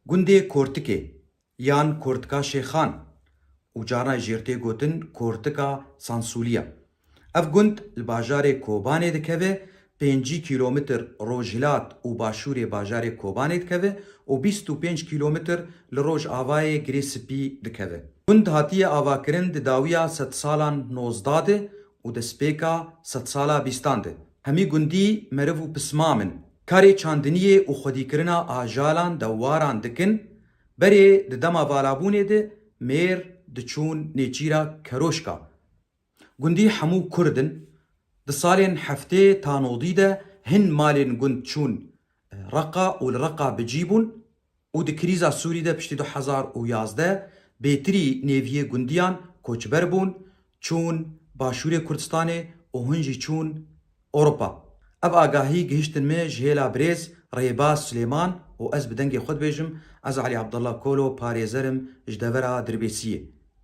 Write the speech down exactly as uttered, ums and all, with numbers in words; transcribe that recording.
Gundê Kortikê yan Kortika Şêxan û carna jê tê gotin Kortika Sansûliya. Ev gund li bajarê Kobanê dikeve, pêncî kîlometr rojhilat û başûrê bajarê Kobanê dikeve û bîst û pênc kîlometr li rojavayê Girê Spî dikeve. Gund hatiye avakirin di dawiya sedsalan nozdeh de û destpêka sedsala bîstan de. Hemî gundî meriv û pismam in. Karê çandiniyê û xwedîkirina ajalan dewaran dikin, berê di dema valabûnê de mêr diçûn nêçîra Keroşka. Gundî hemû Kurd in. Di salên heftê ta nodî de hin malên gund çûn Reqa û li Reqa bi cî bûn û di krîza Sûrî de piştî du hezar û yazdeh bêtirî nêviyê gundiyan koçber bûn, çûn Başûrê Kurdistanê û hin jî çûn Ewropa. Ev agahî gihiştin me ji hêla birêz Rêbaz Silêman û ez bi dengê xwe dibêjim, ez Elî Abdullah Kolo parêzer im ji devera Dirbêsiyê.